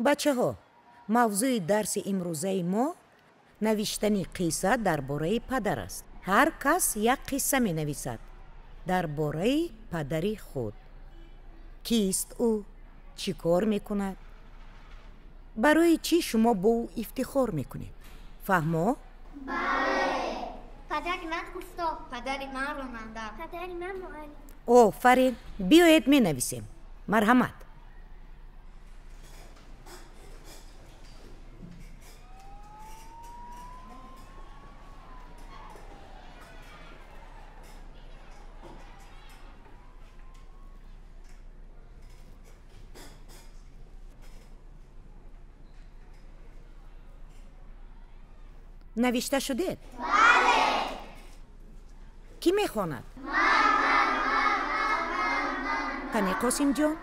Бачаҳо, мавзӯи дарси имрӯзаи мо навиштани қисса дар бораи падар аст. Ҳар кас як қисса менависад дар бораи падари худ. Кист ӯ? Чӣ кор мекунад? Барои чӣ шумо бо ӯ ифтихор мекунед? Фаҳмо? Бале. Падари ман усто, падари ман ронанда, падари ман муаллим. Офарин, биёед менависем. Марҳамат. Навишта шудед? Бале. Кӣ мехонад? Қани Қосимҷон?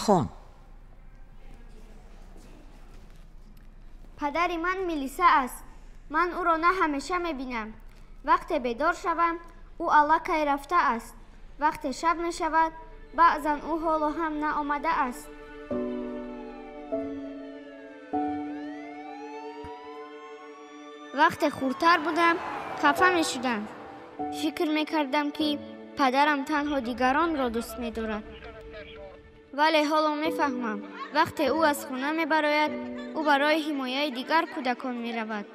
Хон. Падари ман милиса аст. Ман ӯро на ҳамеша мебинам. Вақте бедор шавам, ӯ аллакай рафта аст. Вақте шаб мешавад, баъзан ӯ ҳоло ҳам наомада аст. Вақте хурдтар будам, хафа мешудам. Фикр мекардам, ки падарам танҳо дигаронро дӯст медорад. Вале ҳоло мефаҳмам, вақте ӯ аз хона мебарояд, ӯ барои ҳимояи дигар кӯдакон меравад,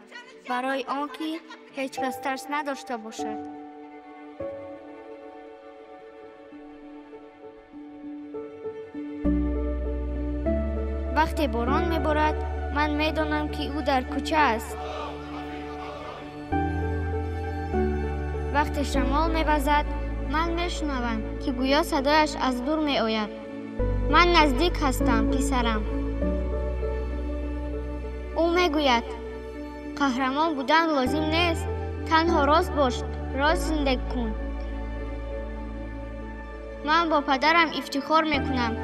барои он ки ҳеҷ кас тарс надошта бошад. Вақте борон меборад, ман медонам, ки ӯ дар кӯча аст. Вақте шамол мевазад, ман мешунавам, ки гӯё садояш аз дур меояд. Ман наздик ҳастам, писарам. Ӯ мегӯяд: қаҳрамон будан лозим нест, танҳо рост бош, рост зиндагӣ кун. Ман бо падарам ифтихор мекунам.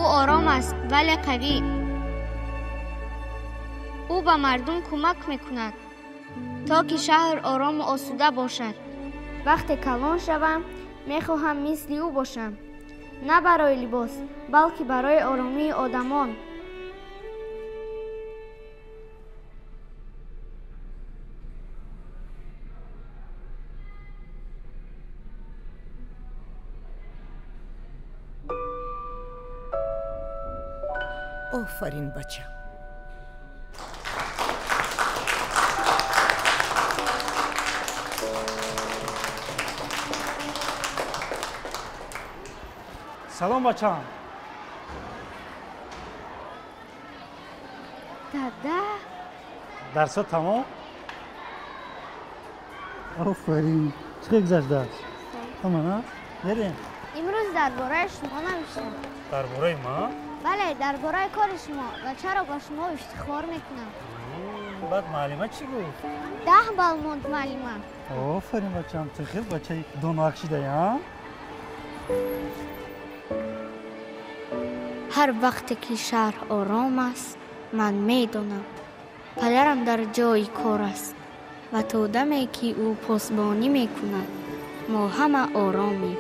Ӯ ором аст, вале қавӣ. Ӯ ба мардум кӯмак мекунад, то ки шаҳр орому осуда бошад. Вақте калон шавам, мехоҳам мисли ӯ бошам. На барои либос, балки барои оромии одамон. Офарин, бача. Салом, бачам. Дада. Дарсо тамом? Офарин. Чӣ хел гузашт дарс? Ҳамана? Мерем. Имрӯз дар бораи шумо навиштам. Дар бораи ман? Бале, дар бораи кори шумо ва чаро ба шумо ифтихор мекунам. Баъд муаллима чӣ гуфт? 10 балл монд муаллима. Офарин, бачам, ту хел бачаи доноак шидаи, а? Ҳар вақте ки шаҳр ором аст, ман медонам, падарам дар ҷои кор аст ва то даме ки ӯ посбонӣ мекунад, мо ҳама оромем.